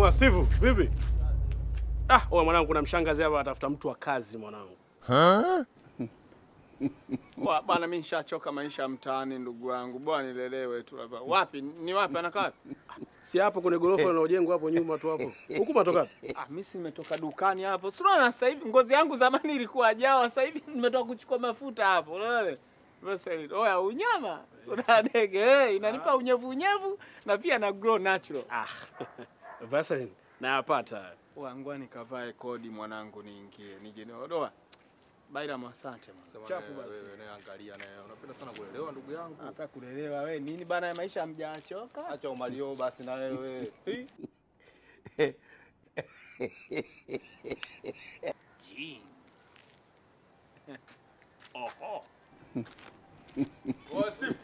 Oa Steve, vipi? Ah, oa mwanangu kuna mshangazi hapa atafuta mtu wa kazi mwanangu. Ha? Bwana mimi nishachoka maisha mtaani ndugu wangu. Bwana nilelewe tu hapa. Wapi? Ni wapi anakaa wapi? Si hapo kuna gorofa linalojengwa hapo nyuma tu hapo. Huku umetoka wapi? Ah, mimi si nimetoka dukani hapo. Si unaona sasa hivi ngozi yangu zamani ilikuwa jawa, sasa hivi nimetoka kuchukua mafuta hapo. Unaona? Basi oya unyama. Kuna dege, inanipa unyevu unyevu na pia na grow natural. Ah. Vaseline nayapata. Oya nikavae kodi mwanangu niingie. Nije niodoa. Baira asante mwanangu. Chafu basi. Wewe angalia naye. Unapenda sana kulelewa ndugu yangu. Hapa kulelewa wewe nini bana ya maisha hamjaachoka? Acha umalio basi na wewe. Jean. Oho. Oh Steve.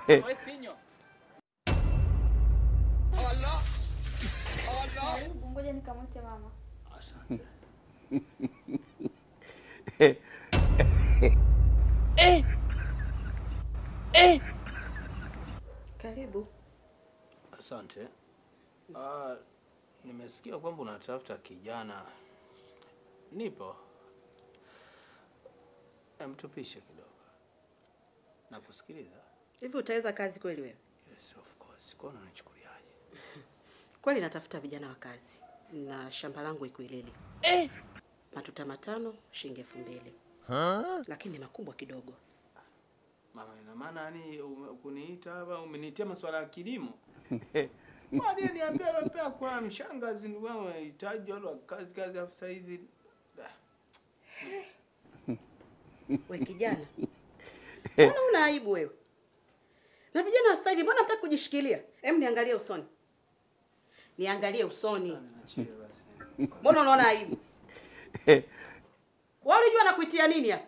Wewe Stinyo. Allah. Allah. Ngoja nikamwite mama. Asante. Eh. Eh. Karibu. Asante. Nimesikia kwamba unatafuta kijana. Nipo. Mtupishe kidogo. Nakusikiliza. Hivi utaweza kazi kweli wewe? Yes, of course. Kwa nini unanichukuliaje? Kweli natafuta vijana wa kazi na shamba langu iko Ilili. Eh. Matuta 5 shilingi 2000. Ha? Lakini ni makubwa kidogo. Mama, ina maana yani kuniita hapa umeniitia masuala ya kilimo? Kwani niambia mapema kwa mshangazi ndugu wangu anahitaji watu wa kazi kazi afu saa hizi. Wewe kijana. Mbona una aibu wewe? Na vijana sasa hivi mbona hutaki kujishikilia? Hem niangalie usoni. Niangalie usoni. Mbona unaona aibu? Wewe unajua nakuitia nini hapa?